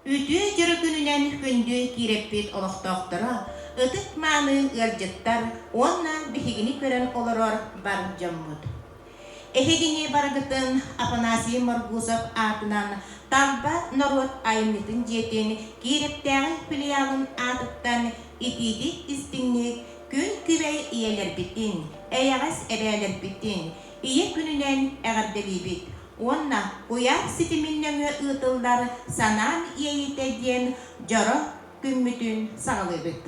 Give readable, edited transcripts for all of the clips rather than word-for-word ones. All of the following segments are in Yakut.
Үтүө дьоро күнүнэн күндү киирэппит олохтоохторо, ытык-мааны ыалдьыттар уонна биһигини көрөн олорор бар дьоммут. Эһигини барыгытын Афанасий Моргусов аатынан Талба норуот айымньытын дьиэтин Киирэптээҕи филиалын аатыттан итиитик-истиҥник күн күбэй ийэлэрбитин, эйэҕэс эбээлэрбитин Ийэ күнүнэн эҕэрдэлиибит уонна куйаар ситимин нөҥүө ыытыллар Санаам иэйиитэ диэн дьоро күммүтүн саҕалыыбыт.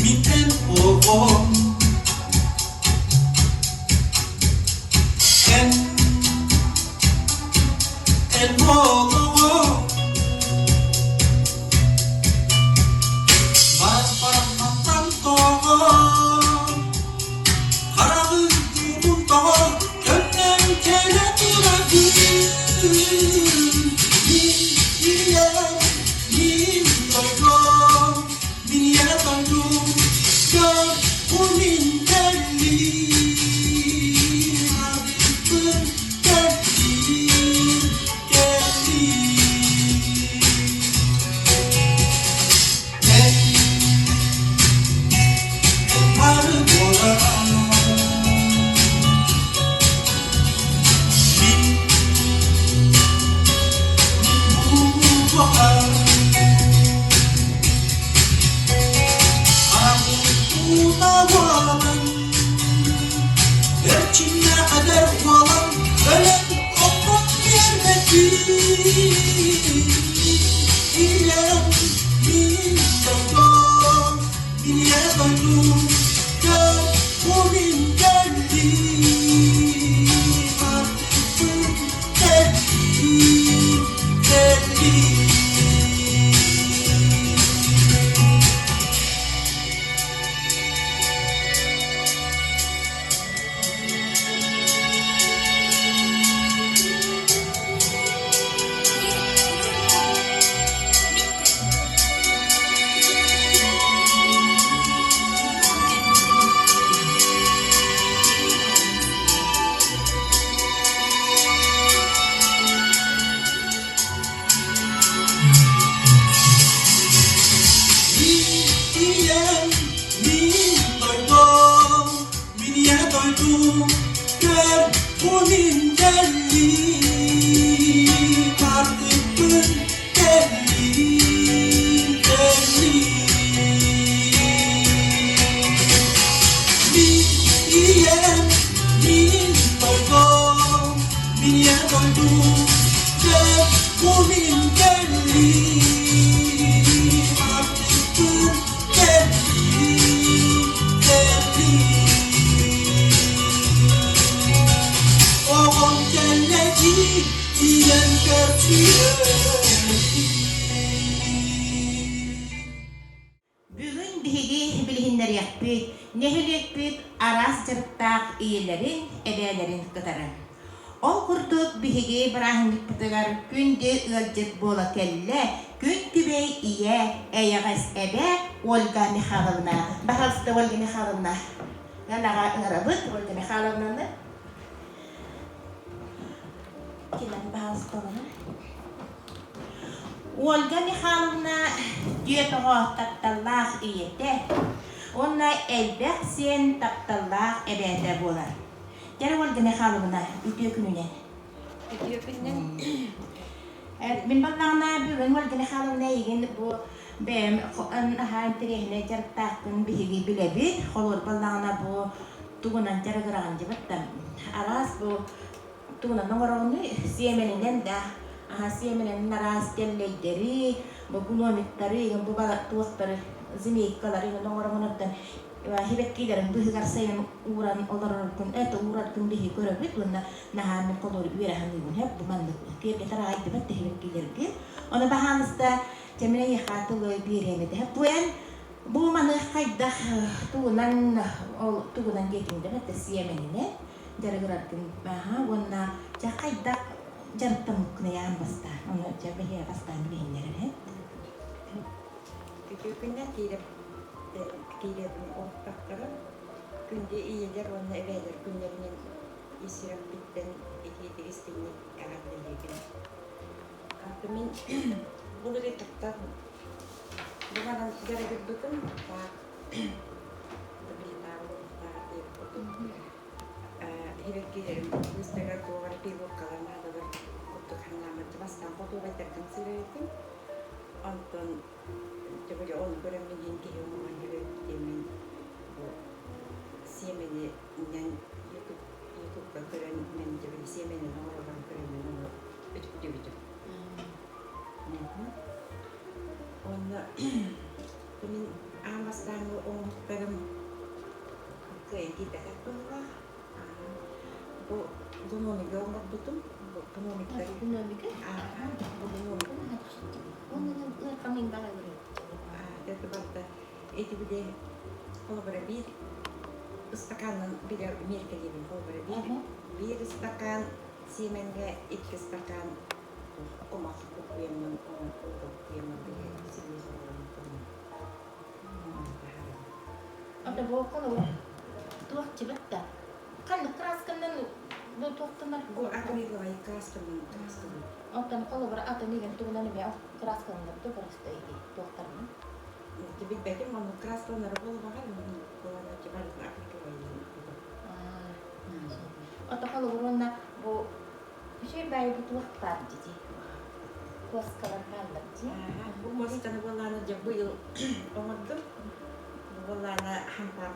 Мин оҕом эн эн олоҕум Бас-барамматтан тоҕо хараҕын уутун тоҕо көннөн кэлэ турабын мин ийэм мин дойдум мин ийэ дойдум көр бу мин кэллим аргыппын кэллим кэллим Эрчимнээх эдэр уолан өлөн оппот биэрбэтин Ийэм мин дойдум, ийэ дойдум, көр бу мин кэллим, артыспын кэллим, кэллим. Ийэм мин дойдум, мин ийэ дойдум, көр бу мин кэллим, артыкпын кэллим, кэллим. Мин ийэм, мин дойдум, мин ийэ дойдум, көр бу мин кэллим, артыкпын кэллим, кэллим. Оҕом кэллэ дии, тиийэн көрсүөм. Бүгүн биһиги билиһиннэриэхпит, нэһилиэкпит араас дьарыктаах ийэлэрин, эбээлэрин кытары. Ол курдук биһиги бырааһынньыкпытыгар күндү ыалдьыт буола кэллэ күн күбэй ийэ, эйэҕэс эбээ Ольга Михайловна. Баһаалыста Ольга Михайловна, анаҕа ыҥырабыт Ольга Михайловнаны. Кэлэн баһаалыста олорун. Ольга Михайловна түөрт оҕо тапталлаах ийэтэ уонна элбэх сиэн тапталлаах эбээтэ буолар. Дьэ, Ольга Михайловна, үтүө күнүнэн. Үтүө күнүнэн. Мин баллаҕына бүгүн Ольга Михайловна эйигин бу бэйэм наһаа интэриэһинэй дьарыктаахпын биһиги билэбит. Холуор баллаҕына бу тугунан дьарыгыраҕын дьыбыттан. Араас бу тугунан оҥороҕунуй? Сиэмэнинэн да, аһа сиэмэнинэн араас тэллэйдэри, бу гномиктары, бу туохтары, змейкалары оҥороҕун оттон. Сибэккилэрин быыһыгар сайын ууран олороргун, это уураргын биһи көрөбүт уонна наһаа мин холуор үөрэ саныыбын һэп бу маннык киэргэтэр аҕайдыбат да сибэккилэргин. Ону баһаалыста чэминэ эйиэхэ тылы биэриэм этэ. Бу эн бу маны хайдах тугунан ол тугунан диэтиҥ да бэтэ сиэмэнинэн дьарыгыраргын аха уонна дьэ хайдах дьарыктаммыккын ыйаан бастаан ону дьэ бэһиэ бастаан билиһиннэрэр эт. Үтүө күннэр киирэр киирэбин олохтоохторо күндү ийэлэр уонна эбээлэр күннэринэн ис сүрэхпиттэн итиитик истиҥник эҕэрдэлиибин. Мин былырыыттан бу манан дьарыгырбытым таах Сибэккилэрим быыстарыгар туох эрэ пилоткалар наадалар курдук санааммын бастаан хотуобайдаргын сыырар этим. Онтон төбөлө ону көрөммүн иһин киһи оҥорон диэммин бу сиэмэни иннэн ютуб ютубка көрөн мен төбөлө сиэмэнин оҥороллорун көрөммүн ону үтүктүбүтүм. Уонна мин аан бастааҥҥы оҥоһуктарым кыайан киирбэтэх быһыылаах. Бу гномига оҥорбутум. Бу гномиктар. Гномика? Ааха, бу гномик. Это барыта эти били холобура биир ыстакаанынан билэ миэркэлиибин холобура биир биир ыстакаан сиэмэнгэ икки ыстакаан кумах уккуйаммын ууга уккуйаммын били силиэс оҥороммун Ата бу холобур туох чыбыт да ханнык красканан бу туохтанар Бу акриловай красканан красканан. Оттон холобур атын игин тугунан эмиэ краскаланар да просто иди туохтарынан. Билбэтим оннук краскаланара буолбаҕар буолана барытын акриловайынан. Ото холобур уонна бу үчүгэй баайы бу туох баар дии куоскалар бааллар дии. Бу куосканы буолаана дьэ быйыл оҥордум. Бу буолаана хампаан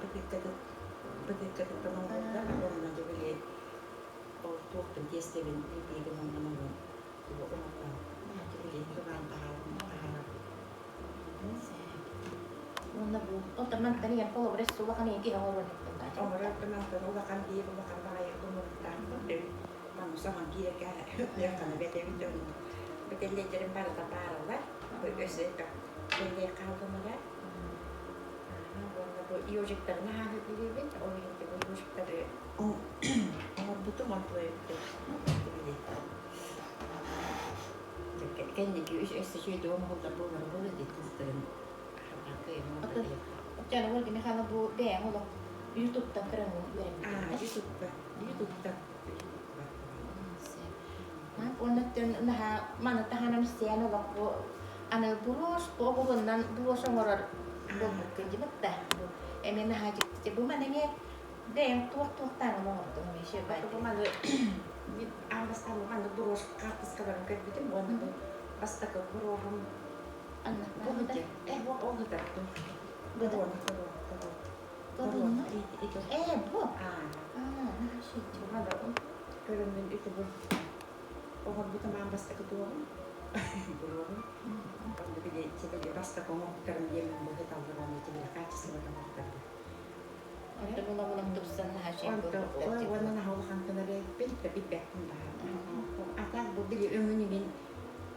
бытыыккатыттан оҥордулар. Уонна дьэ били ол туохпун тиэстэбин липиэгин оннун тугу оҥордум. Дьэ били тубаан таһаарабын. Уонна бу оттон мантан ийэм холобура улахан ийэ киһи оҥоруон Оҥорор мантан улахан биир улахан баҕайы оҥоруктаахпын. Манна саҥан киирэргэ лыаххана бэтэбит онно. Бэтэллэйдэрим барыта бааралар. Өссө бэлиэ хааллымара. Уонна бу ежиктары наһаа сөбүлүүбүн. Ол иһин бу ежиктары оҥорбутум онтуой Кэнники үс өссө үчүгэй оҥоһуллар буолара буолуо дии тустарын Оччоҕо Ольга Михайловна бу бэйэҥ олох ютубтан көрөн үөрэммитиҥ Ютубка ютубта Уонна наһаа маны таһынан сиэн олох бу аны брошь оҕуруоннан брошь оҥорор буолбуккун дии да бу эмиэ наһаа дьикти бу маны эмиэ бэйэҥ туох туохтааҕын оҥордуҥ эмиэ Бу маны мин аан бастаан маннык брошь хаартыскаларын көрбүтүм уонна бу бастакы брошум бу э бу ол ыытар корона корона э бу көрөммүн ити бу оҥорбутум аан бастакы туоҕум буруоҕум онно били били бастакы оҥорбуттарым диэммин быһыталлар уонна ити били хаачыстыбата оҥорбуттар Онто була-була тупсан наһаа Онто уонна наһаа улахан гына бэйэппин да билбэппин баһаар. Атах бу били өҥүн иҥин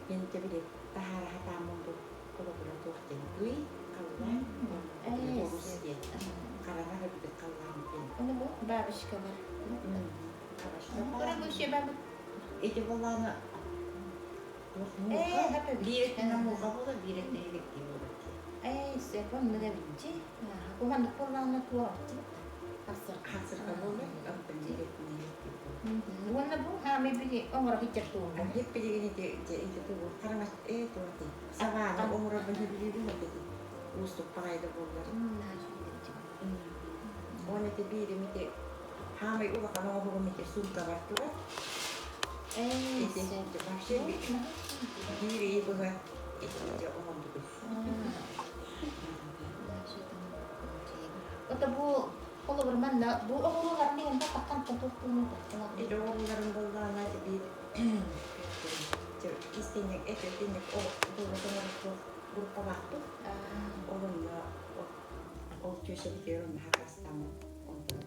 мин те били таһаара хатааммын бу холобура туох диэн ый халлаан олус диэн хараҥа сырдык халлаан диэн. Оны бу бабочкалар. Бабочка. Ити буоллаана туох муха биир өттүнэн муха буолар, биир өттүнэн эбиттии буолар. Ээ, сөп оннук эбитчи. Бу маннык буоллаҕына туох Хасырга буолар, оттон биир өттүнэн эбиттии буолар. Уонна бу хаамай били оҥоро сылдьар тугун Хеп билигин ити ити тугу хараҥас ээ туох дии сабааны оҥорорбун сөбүлүүбүн ити уустук баҕайы да буоллар. Уонна ити биирим ити хаамай улахан оҥоһугум ити суумкабар турар. Ити вообще биир ыйы быһа ити оҥорбутум. Ото бу холобур манна бу оҕуруоларын иһин баттахтан туохтууну Ити оҕурууларым буоллаҕына биир истинник этинник буолла оҥорор группалаахпыт. Ол онно Ол түөсэбитигэр онно хакастаммыт онтон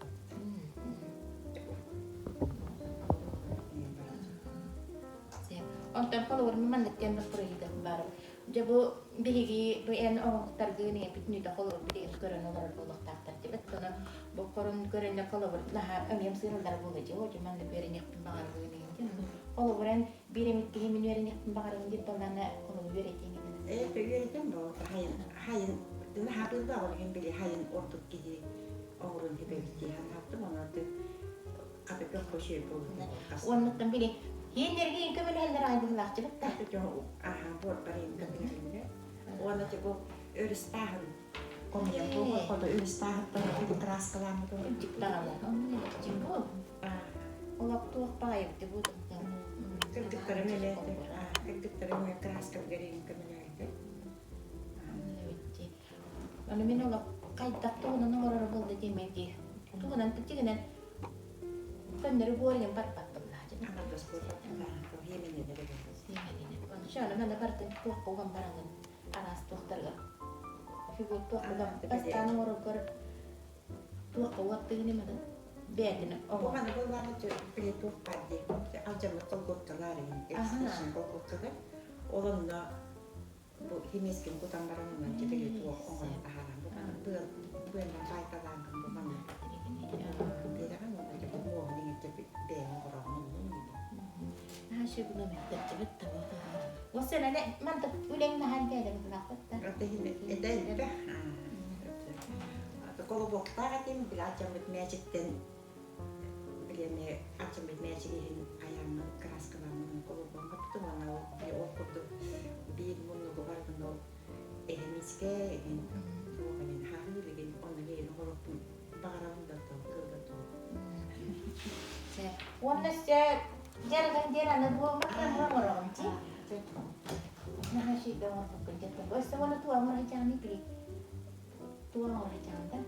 Онтон холобур маннык диэн боппуруоһуйдам баар. Дьэ бу биһиги бу эн оҥоһуктаргын ийэбит нүтэ холобур билигин көрөн олорор буолуохтаахтар дибит. Онон бу хорун көрөннө холобур наһаа ымыйам сыырыллар буолуо дии. Оо, маннык үөрэниэхпин баҕарабын диэн. Холобур эн биир эмит киһи мин үөрэниэхпин баҕарабын диэн буоллаҕына холобур үөрэтиэҥ этэ. Ээ, үөрэтэн бу хайын хайын наһаа ол иһин били хайын ордук киһи оҥорун хипэбит дии санаабытым онон хата көххө үчүгэй буолбут. Уоннуттан били иэннэргиин көмөлөһөллөр аайбыһылаахчыбыт да. Аха, буорбар иин көмөлөһөллөр. Уонна бу өрүстааһын хомуйан бу хоту өрүстааһыттан краскаламмыт Даҕаны. Бу. Олох туох баайыбыт бу. Кыргыттарым элээтэ. Кыргыттарым краскалыгар иин көмөлөһөллөр. Аны мин олох хайдах тугунан оҥороро буолла диэмэки. Тугунан тигинэн көннөрү буорайан барбаппын Аҥардас буолбатах иэмэннэнэр Шаны мана бартын туохха уган бараҥын араас туохтарга фигур туохха уган бастаан оҥороргор туохха уоттыгын иматын бээтин Бу маны буоллаҕына били туох баар дии алдьаммыт колготкалар экстеншн колготкалар ол онно бу химиэскин кутан баран онон били туох оҥорон таһааран бу маны быал быаннан баайталааҥҥын бу маны биэрэҕин уонна бу муоһун иҥэрдэ бэйэҥ оҥороҕун Осенане мантык үлэҥ наһаа бээлэ быһылаахпыт да. Это элбэх. Колобоктаах этим, били алдьаммыт мээчиктэн билэми алдьаммыт мээчик иһин айааммын краскаламмын колобоҥҥоппутум уонна ол курдук биир муннугу барытын ол эһэмискэ игин туох игин хаһыы илигин онно биэри оҥоруохпун баҕарабын да кыалла туох. Уонна өссө дьарыгын диэн аны бу макраме оҥороҕун дии. Наһаа үчүгэй оҥорбуккун диэн. Өссө уонна туох оҥоро били туох оҥоро да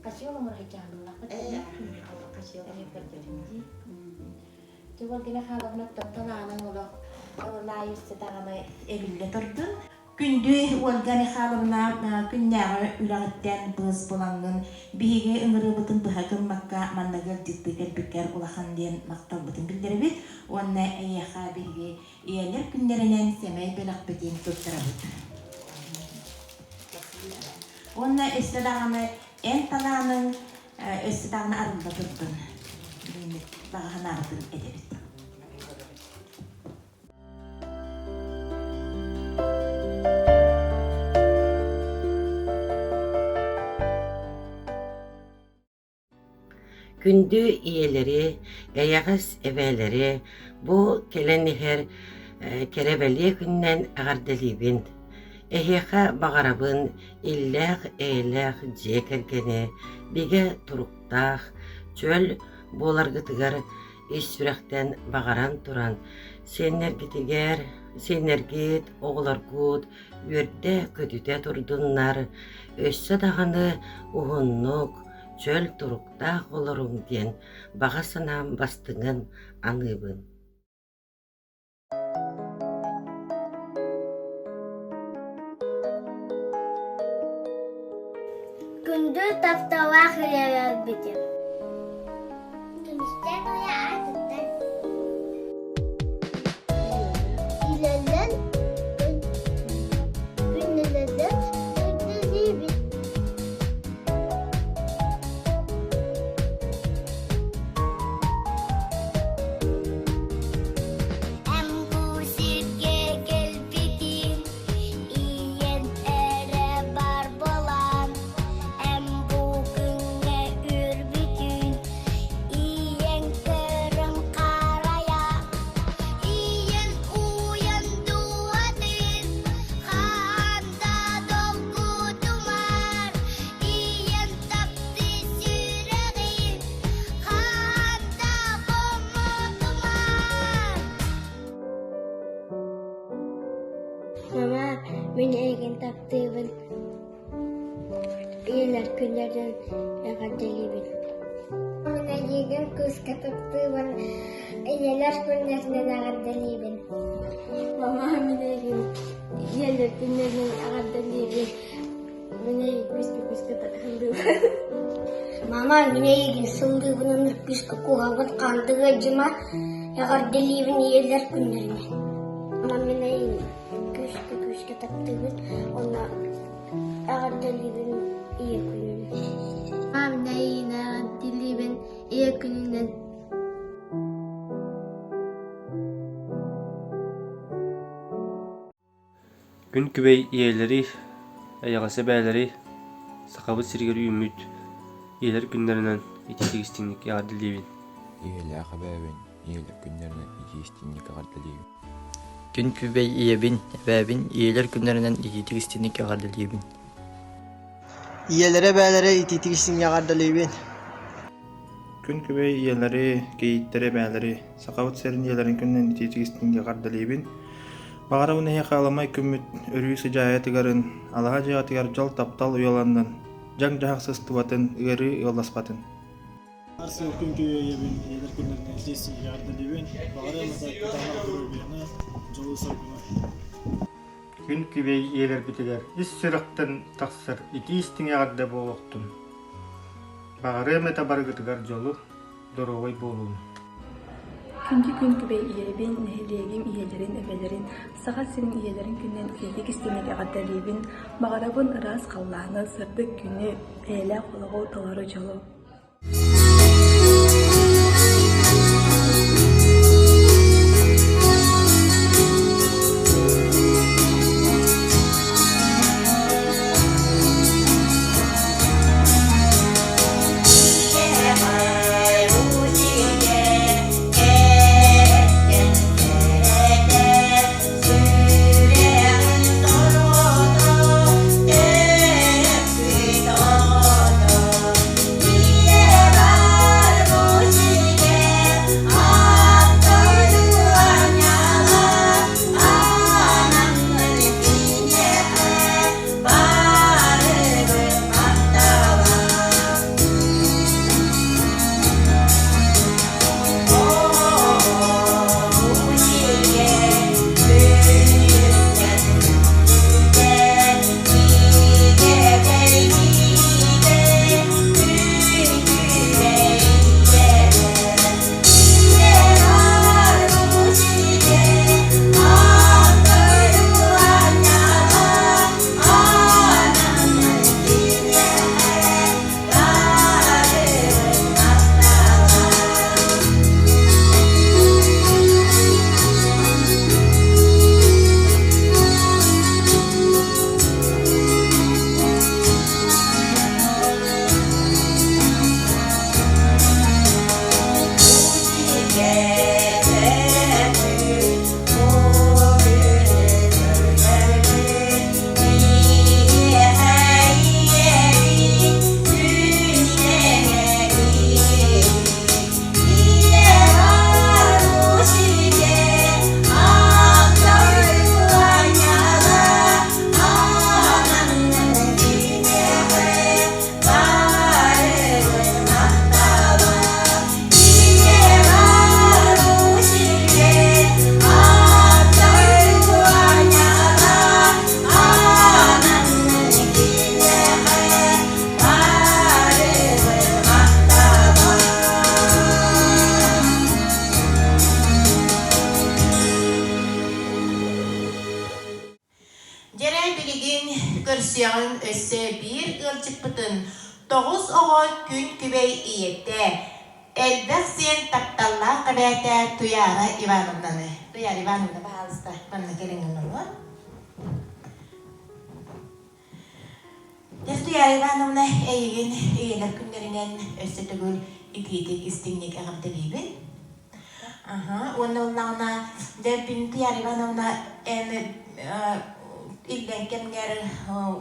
Качел оҥоро сылдьаҕын Ээ, качел дии. Чугал гына хаалабын оттон талаанын олох ыллаайыссы даҕаны эбиллэ турдун. Күндү Ольга Михайловна күннээҕи үлэҕиттэн быыс булаҥҥын биһиги ыҥырыыбытын быһа гыммакка манныгы ыалдьыттыы кэлбиккэр улахан диэн махталбытын биллэрэбит уонна эйиэхэ биһиги ийэлэр күннэринэн сэмэй бэлэхпитин туттарабыт. Уонна өссө даҕаны эн талааныҥ өссө даҕаны арылла турдун диэммит баҕа санаабытын этэбит. Күндү ийэлэри, эйэҕэс эбээлэри бу кэлэн иһэр кэрэ-бэлиэ күнүнэн эҕэрдэлиибин! Эһиэхэ баҕарабын иллээх-эйэлээх дьиэ кэргэни, бигэ туруктаах, чөл буоларгытыгар ис сүрэхтэн баҕаран туран, сиэннэргитигэр, сиэннэргит, оҕолоргут үөрдэ-көтүтэ турдуннар, өссө даҕаны уһуннук, чөл туруктаах олоруҥ диэн баҕа санаам бастыҥын аныыбын. Күндү тапталлаах үлэлэрбитин Көмүстэн уйа аатыттан Үлэлэн күннэлэрдэн өйдөһүүбүт Эн бу сиргэ кэлбитин Ийэн эрэ бар буолан Эн бу күҥҥэ үрбүтүн Ийэҥ көрөн харайа Ийэн уйан дууһатын Хаан да долгутумар Ийэн таптыы сүрэҕин Хаан да хомотумар Мама, мин эйигин таптыыбын. Ийэлэр күннэринэн эҕэрдэлиибин. Мин эйигин кыыска таптыыбын. Ийэлэр күннэринэн эҕэрдэлиибин. Мама, мин эйигин ийэлэр күннэринэн эҕэрдэлиибин. Мин эйигин күүскэ-күүскэ сылдыыбын. Мама, мин эйигин сылдыыбын ынырык күүскэ куһаҕан хаандык ыалдьыма, эҕэрдэлиибин ийэлэр күннэринэн. Мама, мин эйигин күүскэ-күүскэ таптыыбын уонна эҕэрдэлиибин ийэ күнүнэн. Мама, мин эйигин эҕэрдэлиибин ийэ күнүнэн. Күн күбэй ийэлэри, эйэҕэс эбээлэри Сахабыт сиригэр үүммүт ийэлэр күннэринэн итиитик истиҥник эҕэрдэлиибин. Ийэлээх эбээбин ийэлэр күннэринэн итии истиҥник эҕэрдэлиибин. Күн күбэй ийэбин, эбээбин ийэлэр күннэринэн итиитик истиҥник эҕэрдэлиибин. Ийэлэрэ эбээлэрэ итиитик истиҥник эҕэрдэлиибин. Күн күбэй ийэлэри, кийииттэри, эбээлэри Сахабыт сирин ийэлэрин күнүнэн итиитик истиҥник эҕэрдэлиибин. Баҕарабын эһиэхэ аламай күммүт өрүү сыдьаайа тыгарын, алаһа дьиэҕитигэр дьол таптал уйаланнын, дьаҥ-дьаһах сыстыбатын, ыарыы ыалласпатын. Сыл күн күөйэбин, ийэлэр күннэринэн итии истиҥник эҕэрдэлиибин. Баҕарыам этэ кытаанах доруобуйаны, дьолу-соргуну. Күн күбэй ийэлэрбитигэр ис сүрэхтэн тахсар итии истиҥ эҕэрдэ буолуохтун. Баҕарыам этэ барыгытыгар дьолу, доруобай буолууну. Күндү күн күбэй ийэбин, нэһилиэгим ийэлэрин, эбэлэрин, Саха сирин ийэлэрин күнүнэн итиитик истиҥник эҕэрдэлиибин. Баҕарабын ыраас халлааны, сырдык күнү, эйэлээх олоҕу, толору дьолу. Дьэрэ билигин көрсүөҕүҥ өссө биир ыалдьыппытын тоҕус оҕо күн күбэй ийэтэ, элбэх сиэн тапталлаах эбээтэ Туйаара Ивановнаны. Туйаара Ивановна, баһаалыста, манна кэлиҥ олоруо. Туйаара Ивановна, эйигин ийэлэр күннэринэн өссө төгүл итиитик истиҥник эҕэрдэлиибин. Аха, уонна ыллаҕына, дьэ, Туйаара Ивановна, эн иллэҥ кэмҥэр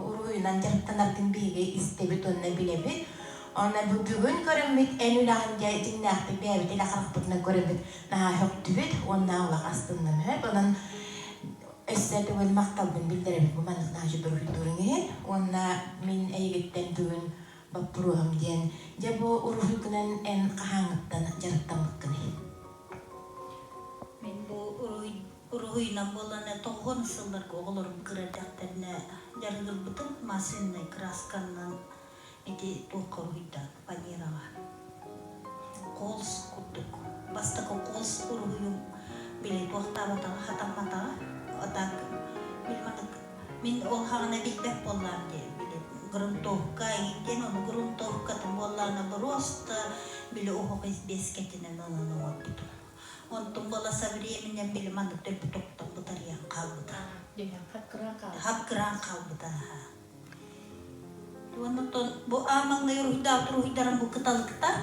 уруһуйунан дьарыктанаргын биһиги истэбит уонна билэбит. Онно бүгүн көрөммүт эн үлэҕин дьэ дьиҥнээхтик бэйэбит илэ харахпытынан көрөммүт наһаа сөхтүбүт уонна олох астынныбыт. Онон Өссө төгүл махталбын биллэрэбин бу маннык наһаа уруһуйдууруҥ иһин уонна мин эйигиттэн бүгүн боппуруоһум диэн дьэ бу уруһуйгунан эн хаһааҥҥыттан дьарыктаммыккыный? Мин бу уруһуй Уруһуйунан буоллаҕына тоҕуһун сылларга оҕолорум кыра эрдэхтэринэ дьарыгырбытым маслянай красканнан ити туохха уруһуйдаан фанераҕа. Холс курдук. Бастакы холс уруһуйум били туохтаабатаҕа, хатамматаҕа. А так били маннык мин ол хаҕына билбэт буоллаҕым дии били грунтовка эҥин диэн ону грунтовкатын буоллаҕына просто били оһох избиэскэтинэн онон оҥорбутум. Онтум буола со временем били маннык төрбүт оттон бытарыйан хаалбыта. Хаккыраан хаалбыта. Онтон бу аамаҥнай уруһуйдаабыт уруһуйдарым бу кыталыктар.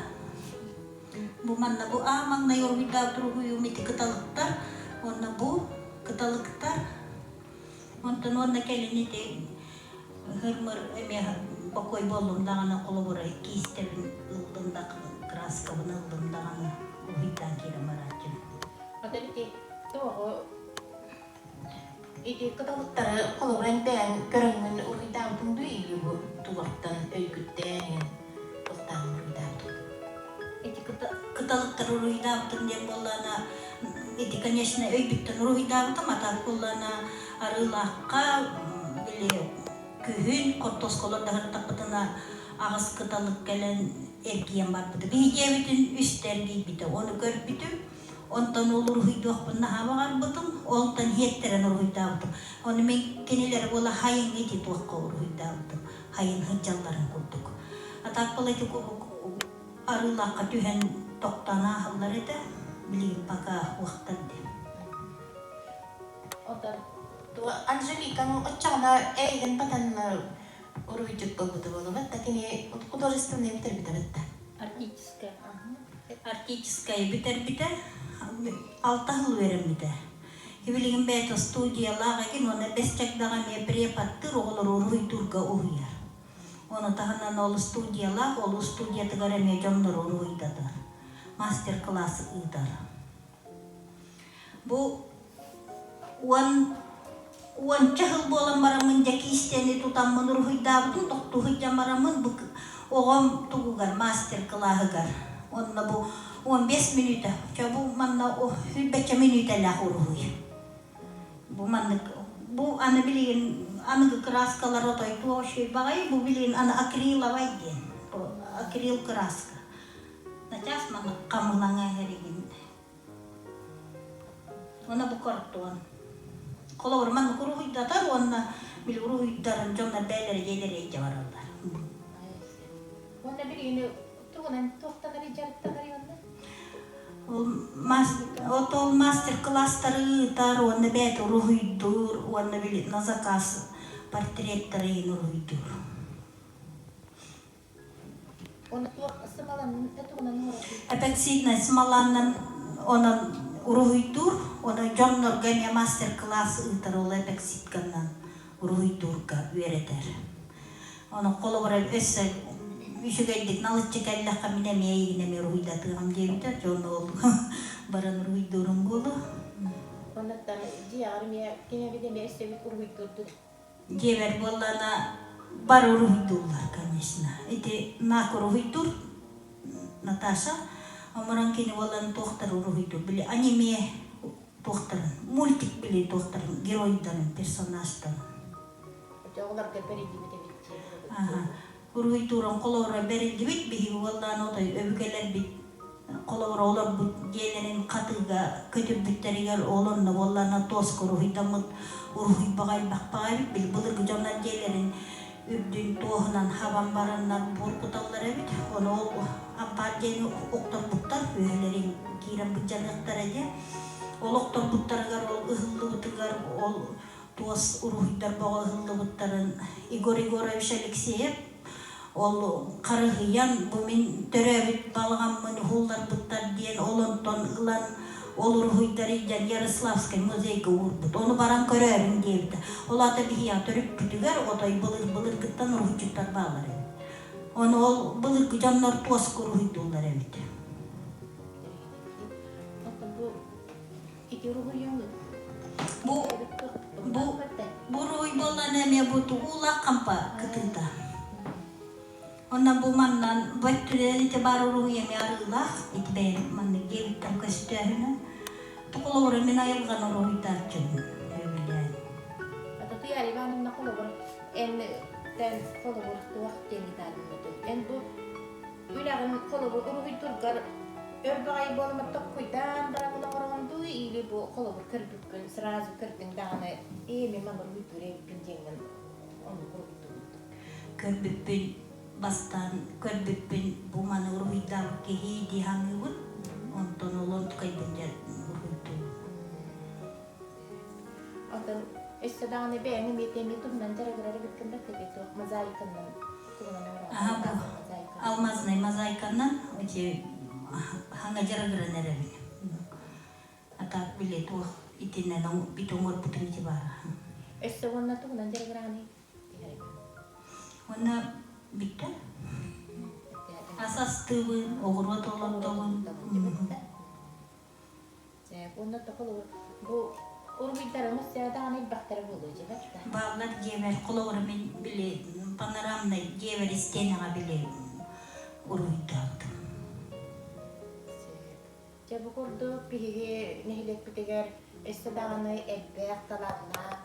Бу манна бу аамаҥнай уруһуйдаабыт уруһуйум ити кыталыктар. Уонна бу кыталыктар. Онтон уонна кэлин ити хырмыр эмиэ бокуой буоллум даҕаны холобура киистэбин ыллым да краскабын ыллым даҕаны уруһуйдаан киирэн барааччым. Ата ити тоҕо ити кыталыктары холобура бэйэҥ көрөҥҥүн уруһуйдаабытыҥ дуу или бу тулартан өйгүттээн ылтаан уруһуйдаабытыҥ? Ити кыталыктары уруһуйдаабытым диэн буоллаҕына ити конечно өйбүттэн уруһуйдаабытым а так буоллаҕына арыылаахха били күһүн хортуоскалар даһыртахпытына аҕыс кыталык кэлэн эргийэн барбыта. Биһиги үстэ эргийбитэ. Ону көрбүтүм. Онтон ол уруһуйдуохпун наһаа баҕарбытым. Онтон иһиэттэрэн уруһуйдаабытым. Ону мин кинилэри буола хайыҥҥа ити туохха уруһуйдаабытым. Хайын сылдьалларын курдук. А так была ити арыылаахха түһэн тохтоон ааһаллар этэ. Билигин пока уохтар диэн. Онтон Анжеликаҥ оччоҕуна эйигин батан уруһуйдьут буолбута буолубат да кини художественнай бүтэрбитэ бытта. Арктическая. Арктическая бүтэрбитэ, алта сыл үөрэммитэ. Билигин бэйэтэ студиялаах эгин уонна бэс чагдаҕа эмиэ преподтыыр оҕолору уруһуйдуурга уһуйар. Ону таһынан ол студиялаах, ол студиятыгар эмиэ дьоннору уруһуйдатар, мастер-класс ыытар. Бу уон уонча сыл буолан бараммын дьэ киистэни тутаммын уруһуйдаабытым, тохтуу сылдьан бараммын бу оҕом тугугар мастер-кылааһыгар уонна бу 15 мүнүүтэ, чэ бу манна сүүрбэччэ мүнүүтэлээх уруһуй. Бу маннык бу аны билигин аныгы кырааскалар отой туох үчүгэй баҕайы бу билигин аны акриловай диэн бу акрил кырааска. Начаас маннык хамылаҥа эригин Уонна бу картон. Холобур, маннык уруһуйдатар уонна били уруһуйдарын дьоннор бэйэлэрэ дьиэлэрэ илдьэ бараллар. Уонна билигин тугунан туохтанар дьарыктанар уонна? Ол ол мастер-класстары ыытар уонна бэйэтэ уруһуйдуур уонна били на заказ портреттары уруһуйдуур. Эпоксиднай смоланнан онон уруһуйдуур, онон дьоннорго эмиэ мастер-класс ыытар ол эпоксидканан уруһуйдуурга үөрэтэр. Онон холобура өссө үчүгэйдик налыччы кэллэххэ мин эмиэ эйигин эмиэ уруһуйдатыаҕым диэбитэ, дьон ол баран уруһуйдуурум буолуо. Оннуттан дьиэҕэр эмиэ кини эбит эмиэ өссө эбит уруһуйдуурдун Дьиэбэр буоллаҕына бары уруһуйдууллар, конечно. Ити Нак уруһуйдуур Наташа, омуран кини буолан туохтары уруһуйдуур, били аниме туохтарын, мультик били туохтарын, геройдарын, персонажтарын. Оҕолорго бэриллибит эбит Аха. Уруһуйдуурун холобура бэриллибит, биһиги уоллаан отой өбүгэлэрбит холобура олорбут дьиэлэрин хатыыга көтүрбүттэригэр ол онно буоллаҕына туоска уруһуйдаммыт уруһуйбаҕа элбэх баҕа эбит били былыргы дьоннор дьиэлэрин үрдүн туоһунан хабан бараннар буоркуталлар эбит ону ол ампаар дьиэни охторбуттар үөһэлэрин киирэн былдьаныахтара диэн ол охторбуттарыгар ол ыһыллыбытыгар ол туос уруһуйдар бөҕө ыһыллыбыттарын Егор Егорович Алексеев ол харыһыйан бу мин төрөөбүт балаҕаммын уһулларбыттар диэн ол онтон ылан ол уруһуйдары илдьэн Ярославскай музейга уурбут. Ону баран көрөөрүҥ диэбитэ. Ол аата биһиэхэ төрүппүтүгэр отой былыр-былыргыттан уруһуйдьуттар бааллар эбит. Ону ол былыргы дьоннор туоска уруһуйдууллар эбит. Ити уруһуйуҥ Бу бу бу уруһуй буоллаҕына эмиэ бу уулаах хампа кытыыта. Онно бу маннан бу өттүнэн ити баар уруһуй эмиэ арыылаах. Ити бэйэм маннык диэбиттэн көстөөһүнэ. Холобура мин айылҕаны уруһуйдааччыбын сөбүлээн. Татьяна Ивановна холобур эн тэн холобур туох диэн ытаалыммытын эн бу үлэҕин холобур уруһуйдургар өр баҕайы буоламмат токкуйдаан баран оҥороҕун дуу или бу холобур көрбүккүн сразу көрдүҥ даҕаны ээ мен маны уруһуйдуур эбиппин диэҥҥин оннук уруһуйдуубут. Көрбүппүн бастаан көрбүппүн бу маны уруһуйдаабыт киһи дии саныыбын онтон ол онтукайбын дьэ уруһуйдуубун. Онтон өссө даҕаны бэйэҥ эмиэ эмиэ туһунан дьарыгырар эбиккин да туох мозаиканнан тугунан Аха бу алмазный мозаиканнан ити хаҥа дьарыгыран эрэбин. А так били туох итинэн ити оҥорбутум ити баара. Өссө уонна тугунан дьарыгыраҕыный? Уонна бүттэ. Ас астыыбын, оҕуруот олордобун. Уонна холобур бу уруһуйдарымыз даҕаны элбэхтэрэ буолуо дьиэбэр. Бааллар дьиэбэр холобура мин били панорамнай дьиэбэр истиэнэҕэ били уруһуйдаабытым. Дьэ бу курдук биһиги нэһилиэкпитигэр өссө даҕаны элбэх талааннаах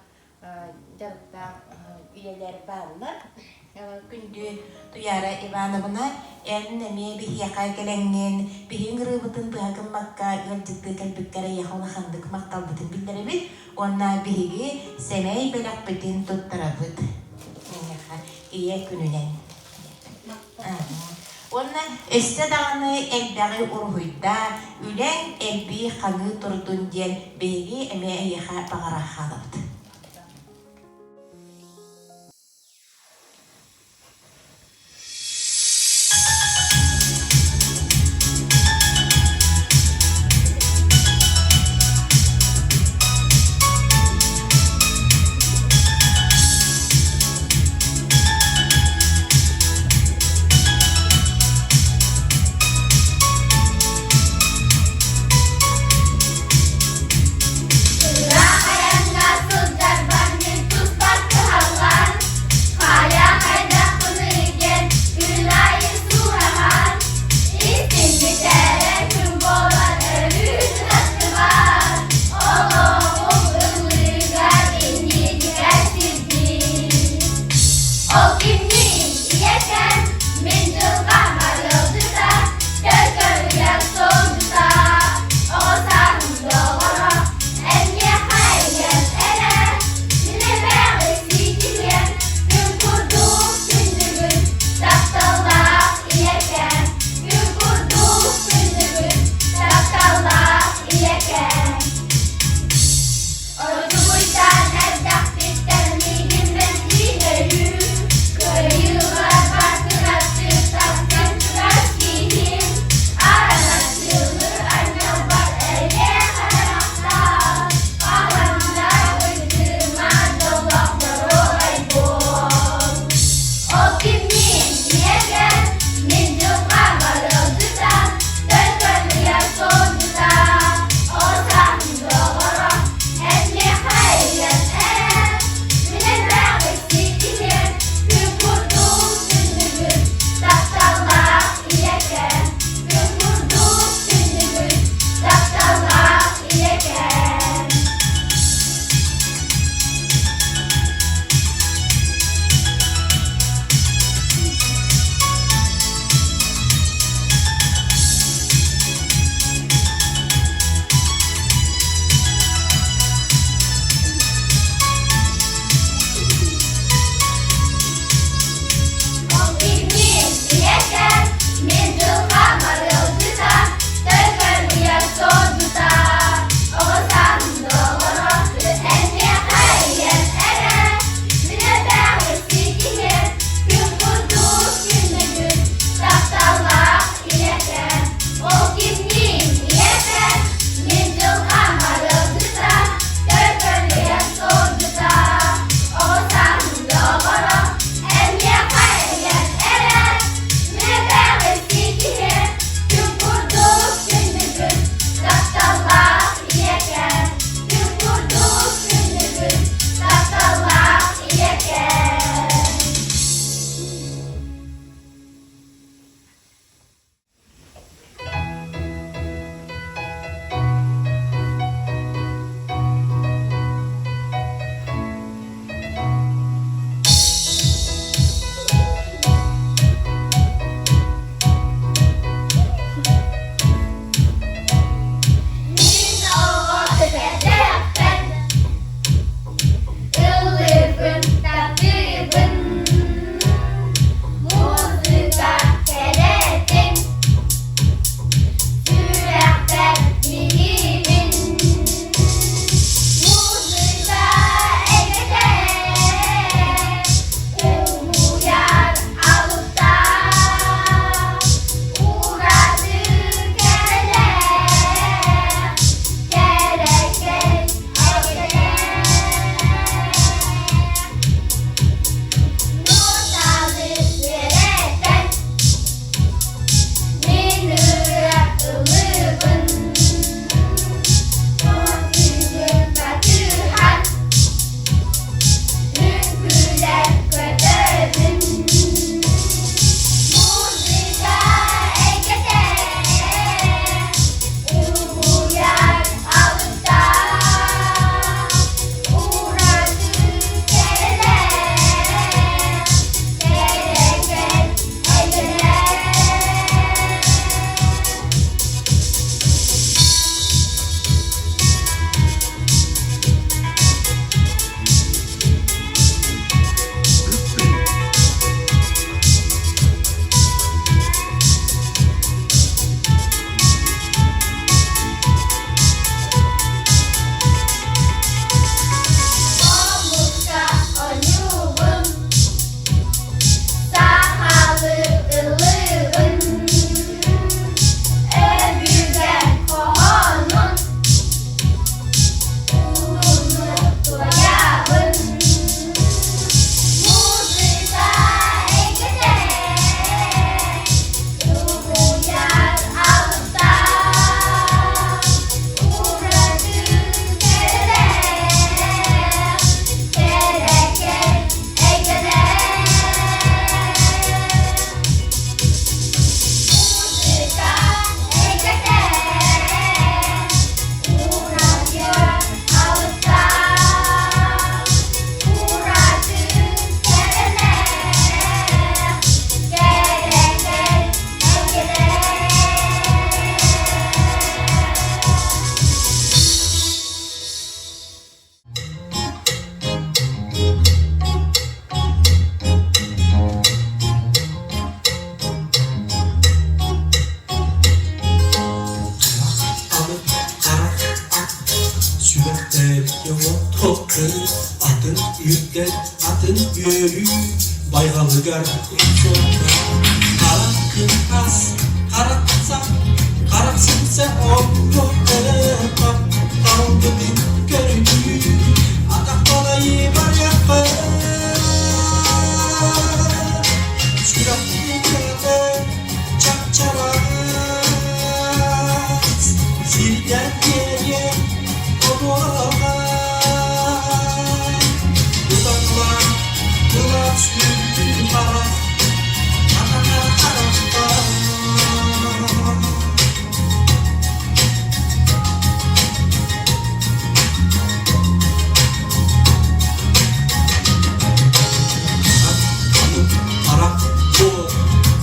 дьарыктаах ийэлэр бааллар. Күндү Туяра Ивановна, эн эмиэ биһиэхэ кэлэҥҥин, биһиги ыҥырыыбытын быһа гыммакка ыалдьыттыы кэлбиккэр эйиэхэ улаханнык махталбытын биллэрэбит уонна биһиги сэмэй бэлэхпитин туттарабыт. Эйиэхэ Ийэ күнүнэн. Уонна өссө даҕаны элбэҕи уруһуйдаа, үлэҥ элбии хаҥыы турдун диэн биһиги эмиэ эйиэхэ баҕара хаалабыт. Ыраах айаҥҥа Үөхтэр атын үрдэл, атын үөрүү байҕалыгар Харах кынтас, харах сап, харах симсэ оннуохтар Талгытын көрүнүү, атах балайы барыахха Сүрэхпин чап-чараас, сирдэн биэриэ онуоха Туталлар кылаат сүрүн харах, хатанар харахтар. Харах суох,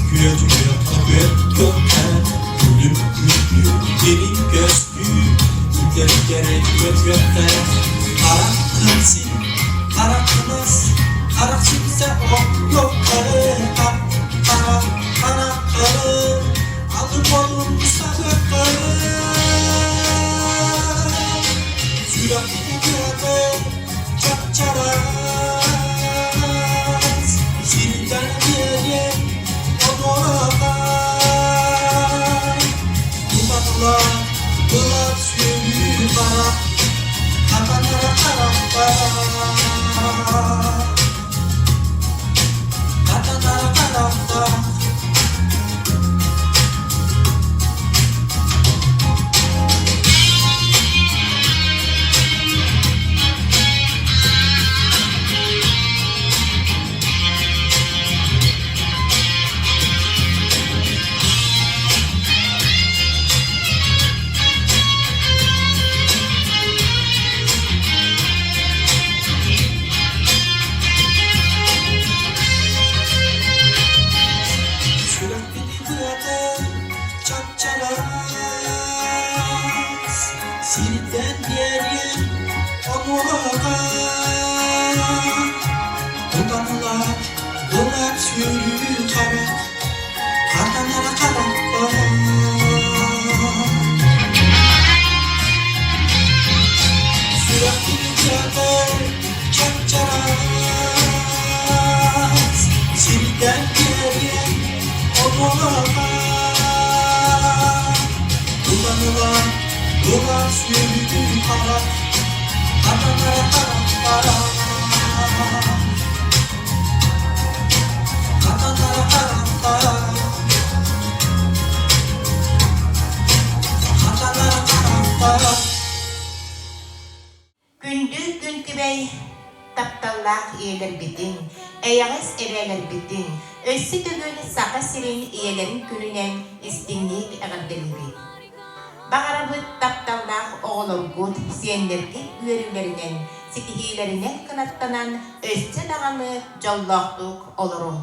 күөдьүйэ күөт күлүм күлүү, дириҥ көстүү, үтэргэрэ үөтүөххэ, харах кынсин, харах кынас, харах симсэ оттуоххары, хара, хара, хары, алып олун сабыаххары. Сүрэх кутуйата чап-чараас, сирдэн биэриэ онуоха. Туманла былат сүрүү харах, хатанара харахта. Хатанара харахта. Сүрэхпит быата чап-чараас, сиртэн биэриэн онуоха Тутан ылаат, ылаат сүөрүү харах, хатанара харахпар. Сүрэхпин быата чап-чараас, сиртэн биэриэн онуоха Тутан ылаат, ылаат сүөрүү харах, хатанара харахпар. Күндү күн күбэй тапталлаах ийэлэрбитин, эйэҕэс эбээлэрбитин өссө төгүл Саха сирин ийэлэрин күнүнэн истиҥник эҕэрдэлиибит! Баҕарабыт тапталлаах оҕолоргут, сиэннэргит үөрүүлэринэн, ситиһиилэринэн кынаттанан өссө даҕаны дьоллоохтук олоруҥ!